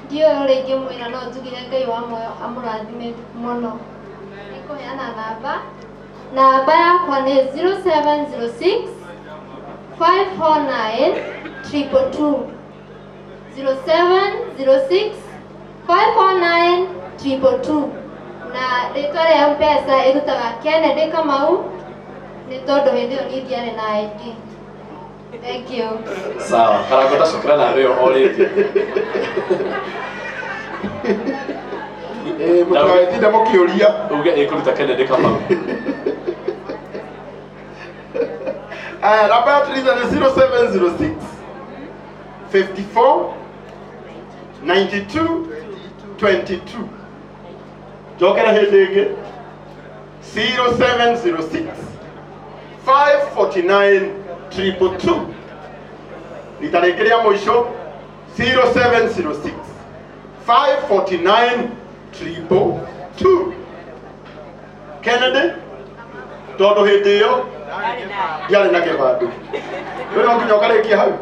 Ndiũĩ ũrĩa ingĩmwĩra no njugire Ngai wa muoyo amũrathime mũno. Nĩngũheana namba. Namba yakwa nĩ 0706 549 222. 0706 549 222. Na rĩtwa rĩa Mpesa ĩrutaga Kennedy Kamau nĩ tondũ hĩndĩ ĩyo niĩ ndiarĩ na ID. Thank you. Sawa, Karangũ ndacokera na ĩyo o rĩngĩ. Eh, mũtigagĩtinde mũkĩũria. Uge ĩkũruta Kennedy Kamau. Aya, namba ya Teresa nĩ 0706 54 92 22. Njokere hĩndĩ ĩngĩ 0706 549 222. Rita rĩngĩ rĩa mũico 0706 549 222. Kennedy tondũ hĩndĩ ĩyo ndiarĩ na kĩbandĩ. Rĩu no nginya ũkarĩkia hau.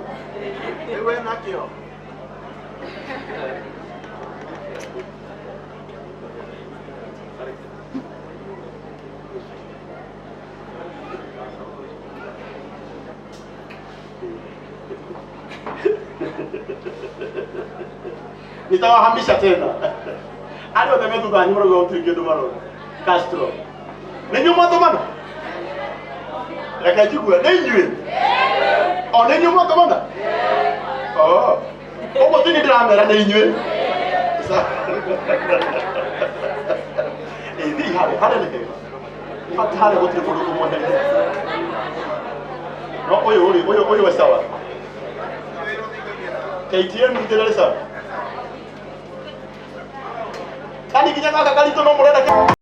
Nitawahamisha tena. Arĩa othe me thutha wanyu marauga gũtirĩ kĩndũ marona. Castro. Nĩ inyuĩ mwatũmana? Reke njigue, nĩ inyuĩ? O nĩ inyuĩ mwatũmana? Oh. Ũguo ti niĩ ndĩramera nĩ inyuĩ. Ĩ, thiĩ harĩa, harĩa nĩ hega. Bata harĩa gũtirĩ mũndũ ũkũmweheria. No ũyũ rĩ, ũyũ ũyũ e sawa. KTN rutĩra rĩ sawa. Kani nginya gaka karitũ no mũrenda kĩ-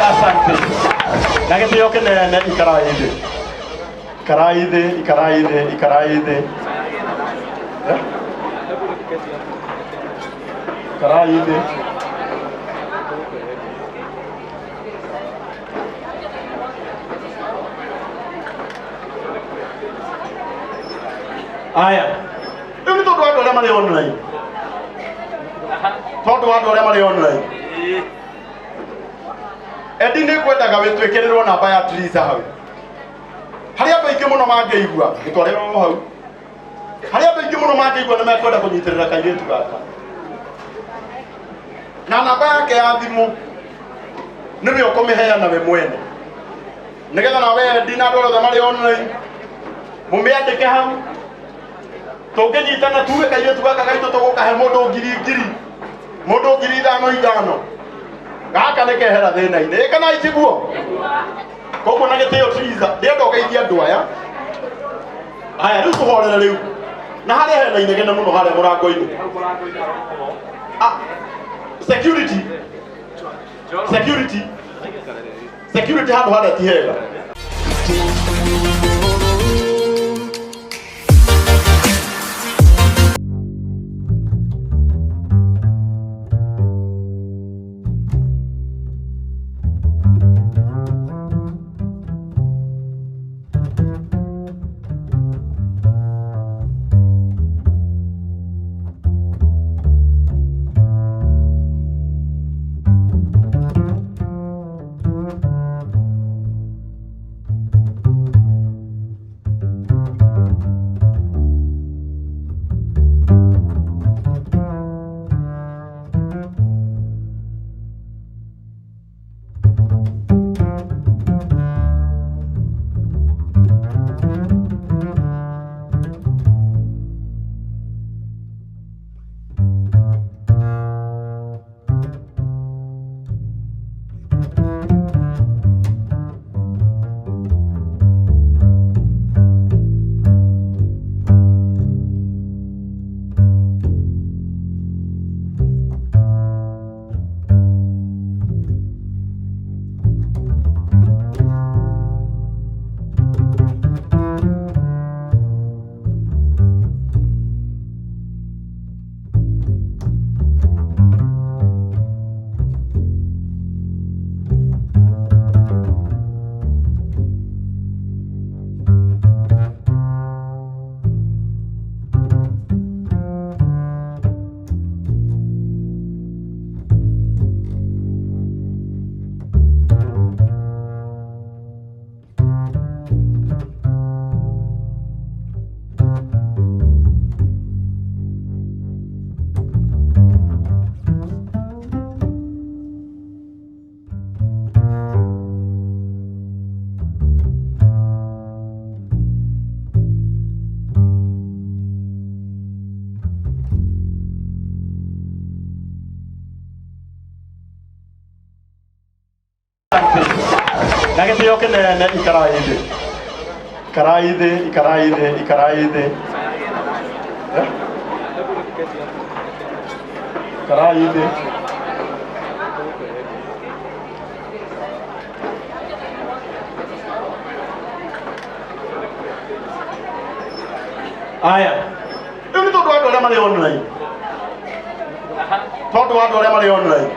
Asante. Na gĩtĩo kĩnene ikarai thĩ. Ikarai thĩ, ikarai thĩ, ikarai thĩ. Eh? Ikarai thĩ. Aya. Rĩu nĩ tondũ wa andũ arĩa marĩ online. Tondũ wa andũ arĩa marĩ online. Endi nĩ ngwendaga wĩtwĩkĩrĩrwo namba ya Teresa hau. Harĩ andũ aingĩ mũno mangĩigua, gĩtwarĩrwo hau. Harĩ andũ aingĩ mũno mangĩigua nĩ mekwenda kũnyitĩrĩra kairĩtu gaka. Na namba yake ya thimũ nĩwe ũkũmĩheana we mwene. Nĩgetha nawe Endi na andũ arĩa othe marĩ online mũmĩandĩke hau. Tũngĩnyitana tuge kairĩtu gaka gaitũ tũgũkahe mũndũ ngiri ngiri, mũndũ ngiri ithano ithano, gaka nĩ kehera thĩna-inĩ. Ĩ kana itiguo? Koguo na gĩtĩo Triza, ndĩrenda ũgeithie andũ aya. Aya rĩu tũhorere rĩu. Na harĩa hena inegene mũno harĩa mũrango-inĩ. Ah, security. Security. Security handũ harĩa ti hega. Na gĩtĩo kĩnene ikarai thĩ. Ikarai thĩ, ikarai thĩ, ikarai thĩ. Eh? Ikarai thĩ. Aya. Rĩu nĩ tondũ wa andũ arĩa marĩ online. Tondũ wa andũ arĩa marĩ online.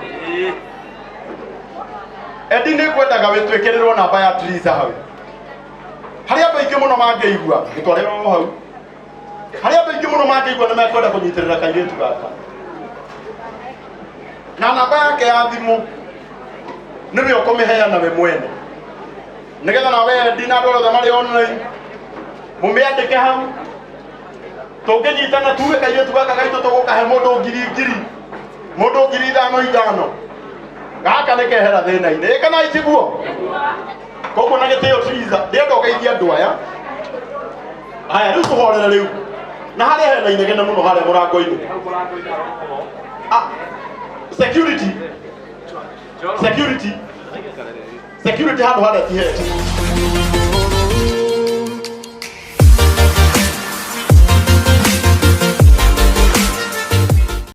Endi nĩ ngwendaga wĩtwĩkĩrĩrwo namba ya Triza hau. Harĩa andũ aingĩ mũno mangĩigua, gĩtwarĩrwo hau. Harĩa andũ aingĩ mũno mangĩigua nĩ mekwenda kũnyitĩrĩra kairĩtu gaka. Na namba yake ya thimũ nĩwe ũkũmĩheana we mwene. Nĩgetha nawe Endi na andũ othe marĩ online mũmĩandĩke hau. Tũngĩnyitana tuge kairĩtu gaka gaitũ tũgũkahe mũndũ ngiri ngiri, mũndũ ngiri ithano ithano, gaka nĩ kehera thĩna-inĩ. Ĩ kana itiguo? Koguo na gĩtĩo Triza, ndĩrenda ũgeithie andũ aya. Aya rĩu tũhorere rĩu. Na harĩa hena inegene mũno harĩa mũrango-inĩ. Ah, security. Security. Security handũ harĩa ti hega.